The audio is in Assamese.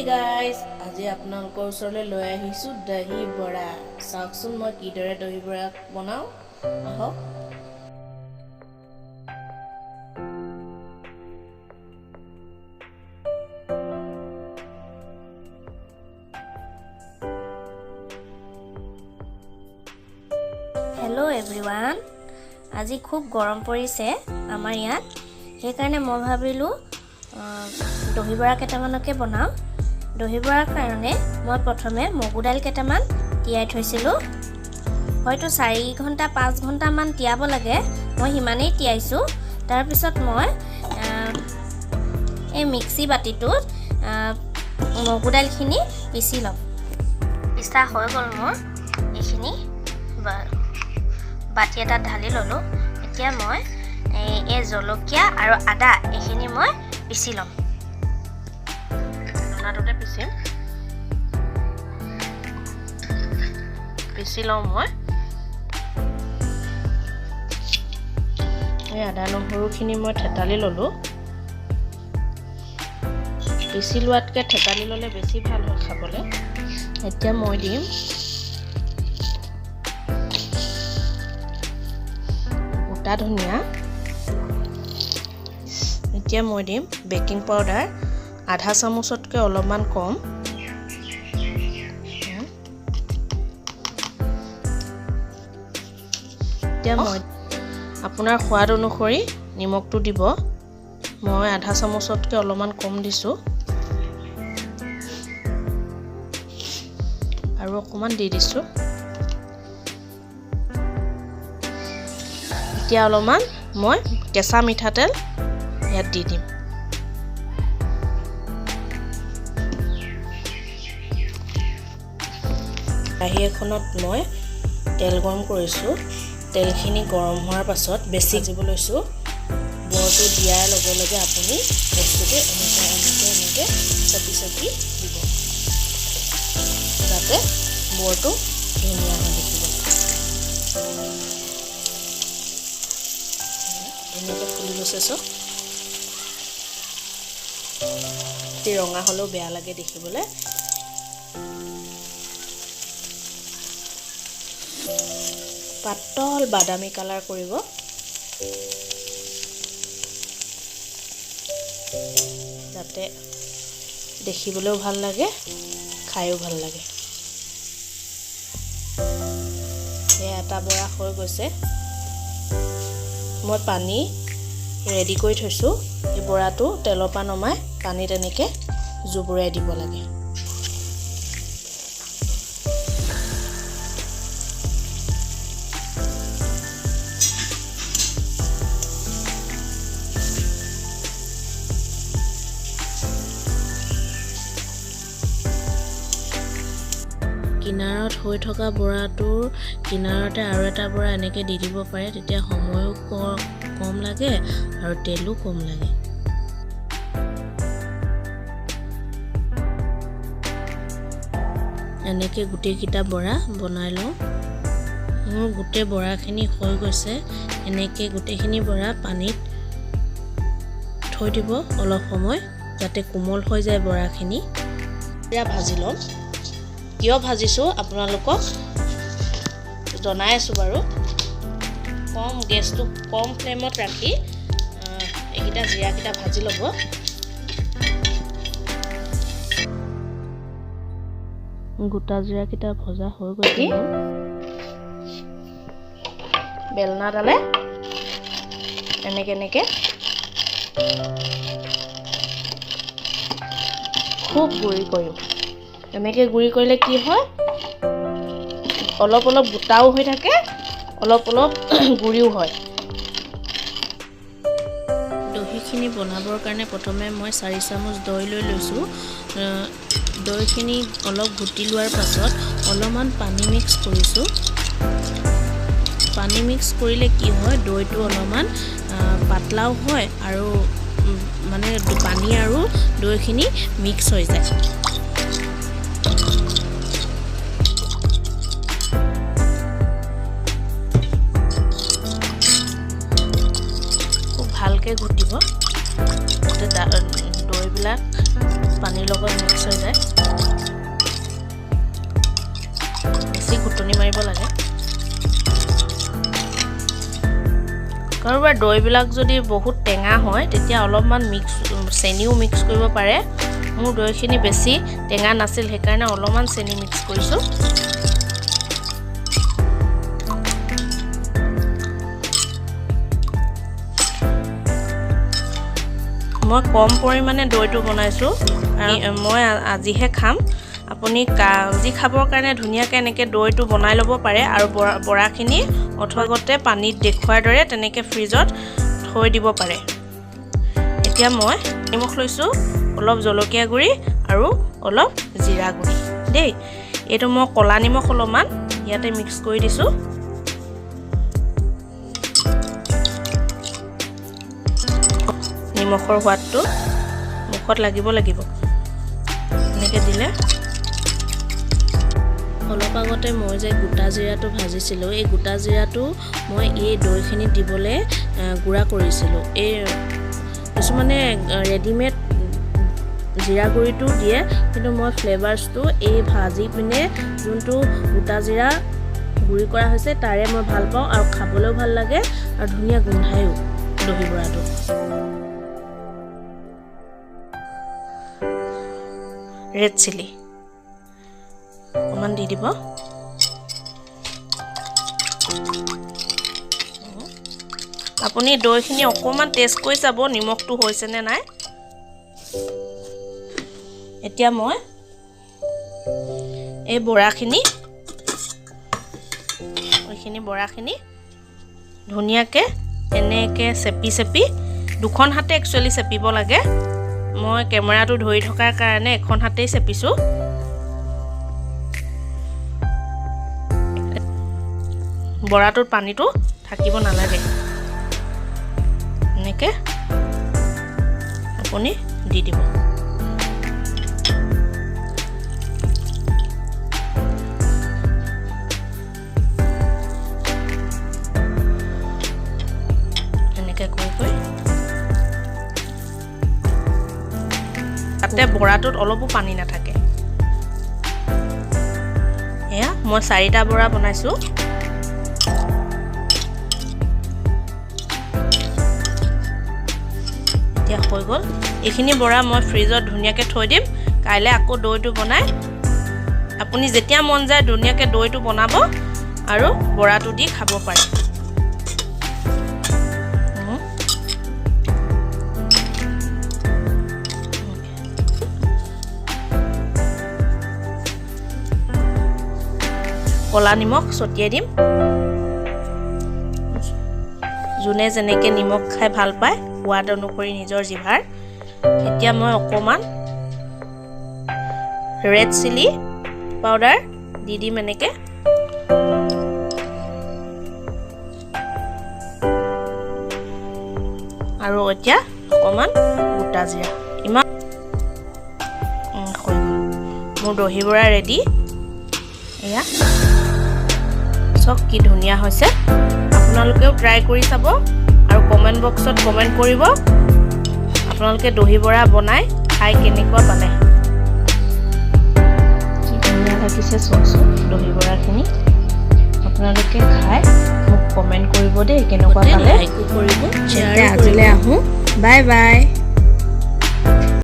হেই গাইজ, আজি আপোনালোকৰ ওচৰলৈ লৈ আহিছোঁ দহি বৰা। চাওকচোন মই কিদৰে দহি বৰা বনাওঁ, আহক। হেল্ল' এভৰিৱান, আজি খুব গৰম পৰিছে আমাৰ ইয়াত, সেইকাৰণে মই ভাবিলোঁ দহি বৰা কেইটামানকে বনাওঁ। দহি বৰাৰ কাৰণে মই প্ৰথমে মগু দাইল কেইটামান তিয়াই থৈছিলোঁ। হয়তো 4 ঘণ্টা 5 ঘণ্টামান তিয়াব লাগে, মই সিমানেই তিয়াইছোঁ। তাৰপিছত মই এই মিক্সি বাতিটোত মগু দাইলখিনি পিচি ল'ম। পিচা হৈ গ'ল মোৰ। এইখিনি বাতি এটাত ঢালি ল'লোঁ। এতিয়া মই এই জলকীয়া আৰু আদা এইখিনি মই পিচি ল'ম। চুঙাটোতে পিচিম। পিচি লওঁ মই। এই আদা নহৰুখিনি মই থেতালি ল'লোঁ। পিচি লোৱাতকৈ থেতালি ল'লে বেছি ভাল হয় খাবলৈ। এতিয়া মই দিম গোটা ধনিয়া। এতিয়া মই দিম বেকিং পাউডাৰ আধা চামুচতকৈ অলপমান কম। এতিয়া মই আপোনাৰ সোৱাদ অনুসৰি নিমখটো দিব। মই আধা চামুচতকৈ অলপমান কম দিছোঁ আৰু অকণমান দি দিছোঁ। এতিয়া অলপমান মই কেঁচা মিঠাতেল ইয়াত দি দিম। কেৰাহী এখনত মই তেল গৰম কৰিছোঁ। তেলখিনি গৰম হোৱাৰ পাছত বেছি ভাজিব লৈছোঁ। বৰটো দিয়াৰ লগে লগে আপুনি বস্তুটো এনেকৈ এনেকৈ এনেকৈ চপি চপি দিব, যাতে বৰটো ধুনীয়া হয় দেখিবলৈ। ধুনীয়াকৈ ফুলি গৈছে চব। ৰঙা হ'লেও বেয়া লাগে দেখিবলৈ। পাতল বাদামী কালাৰ কৰিব, যাতে দেখিবলৈও ভাল লাগে, খায়ো ভাল লাগে। এয়া এটা বৰা হৈ গৈছে। মই পানী ৰেডি কৰি থৈছোঁ। এই বৰাটো তেলৰ পৰা নমাই পানীত এনেকৈ জুবুৰিয়াই দিব লাগে। কিনাৰত হৈ থকা বৰাটোৰ কিনাৰতে আৰু এটা বৰা এনেকৈ দি দিব পাৰে। তেতিয়া সময়ো কম লাগে আৰু তেলো কম লাগে। এনেকৈ গোটেইকেইটা বৰা বনাই লওঁ। মোৰ গোটেই বৰাখিনি হৈ গৈছে। এনেকৈ গোটেইখিনি বৰা পানীত থৈ দিব অলপ সময়, যাতে কোমল হৈ যায় বৰাখিনি। এতিয়া ভাজি ল'ম। কিয় ভাজিছোঁ আপোনালোকক জনাই আছোঁ বাৰু। কম গেছটো কম ফ্লেমত ৰাখি এইকেইটা জিৰাকেইটা ভাজি ল'ব। গোটা জিৰাকেইটা ভজা হৈ গৈছে। বেলনাডালে এনেকে এনেকে খুব গুড়ি কৰিম। এনেকৈ গুড়ি কৰিলে কি হয়, অলপ অলপ গোটাও হৈ থাকে, অলপ অলপ গুড়িও হয়। দহিখিনি বনাবৰ কাৰণে প্ৰথমে মই 4 চামুচ দৈ লৈ লৈছোঁ। দৈখিনি অলপ ঘুটি লোৱাৰ পাছত অলপমান পানী মিক্স কৰিছোঁ। পানী মিক্স কৰিলে কি হয়, দৈটো অলপমান পাতলাও হয় আৰু মানে পানী আৰু দৈখিনি মিক্স হৈ যায়। খুব ভালকৈ ঘুটিব, যাতে দৈবিলাক পানীৰ লগত মিক্স হৈ যায়। মাৰিব লাগে। কাৰোবাৰ দৈবিলাক যদি বহুত টেঙা হয় তেতিয়া অলপমান মিক্স চেনিও মিক্স কৰিব পাৰে। মোৰ দৈখিনি বেছি টেঙা নাছিল, সেইকাৰণে অলপমান চেনি মিক্স কৰিছোঁ। মই কম পৰিমাণে দৈটো বনাইছোঁ, মই আজিহে খাম। আপুনি আজি খাবৰ কাৰণে ধুনীয়াকৈ এনেকৈ দৈটো বনাই ল'ব পাৰে আৰু বৰাখিনি অথগতে পানীত দেখুওৱাৰ দৰে তেনেকৈ ফ্ৰিজত থৈ দিব পাৰে। এতিয়া মই নিমখ লৈছোঁ, অলপ জলকীয়া গুড়ি আৰু অলপ জিৰা গুড়ি দেই। এইটো মই ক'লা নিমখ অলপমান ইয়াতে মিক্স কৰি দিছোঁ। নিমখৰ সোৱাদটো মুখত লাগিব লাগিব এনেকৈ দিলে। অলপ আগতে মই যে গোটা জিৰাটো ভাজিছিলোঁ, এই গোটা জিৰাটো মই এই দৈখিনিত দিবলৈ গুড়া কৰিছিলোঁ। এই কিছুমানে ৰেডিমেড জিৰা গুড়িটো দিয়ে, কিন্তু মই ফ্লেভাৰ্ছটো এই ভাজি পিনে যোনটো গোটা জিৰা গুড়ি কৰা হৈছে তাৰে মই ভাল পাওঁ আৰু খাবলৈও ভাল লাগে আৰু ধুনীয়া গোন্ধায়ো দহি বৰাটো। ৰেড চিলি অকণমান দি দিব। আপুনি দৈখিনি অকণমান টেষ্ট কৰি চাব নিমখটো হৈছেনে নাই। এতিয়া মই এই বৰাখিনি, এইখিনি বৰাখিনি ধুনীয়াকৈ এনেকৈ চেপি চেপি, দুখন হাতে একচুৱেলি চেপিব লাগে। মই কেমেৰাটো ধৰি থকাৰ কাৰণে এখন হাতেই চেপিছোঁ। বৰাটোত পানীটো থাকিব নালাগে। এনেকৈ আপুনি দি দিব। এনেকৈ কৰি কৰি তাতে বৰাটোত অলপো পানী নাথাকে। এয়া মই 4টা বৰা বনাইছোঁ। এতিয়া হৈ গ'ল। এইখিনি বৰা মই ফ্ৰিজত ধুনীয়াকৈ থৈ দিম। কাইলৈ আকৌ দৈটো বনাই আপুনি যেতিয়া মন যায় ধুনীয়াকৈ দৈটো বনাব আৰু বৰাটো দি খাব পাৰে। ক'লা নিমখ ছটিয়াই দিম। যোনে যেনেকৈ নিমখ খাই ভাল পায় সোৱাদ অনুসৰি নিজৰ জিভাৰ। এতিয়া মই অকণমান ৰেড চিলি পাউডাৰ দি দিম এনেকৈ। আৰু এতিয়া অকণমান গোটা জিৰা। ইমান হৈ গ'ল মোৰ দহি বৰা ৰেডি। এয়া চব কি ধুনীয়া হৈছে। আপোনালোকেও ট্ৰাই কৰি চাব আৰু কমেণ্ট বক্সত কমেণ্ট কৰিব আপোনালোকে দহি বৰা বনাই খাই কেনেকুৱা পালে। কি ধুনীয়া লাগিছে চাওকচোন দহি বৰাখিনি। আপোনালোকে খাই মোক কমেণ্ট কৰিব দেই কেনেকুৱা পালে। লাইকো কৰিব, শ্বেয়াৰো। আজিলৈ আহোঁ, বাই বাই।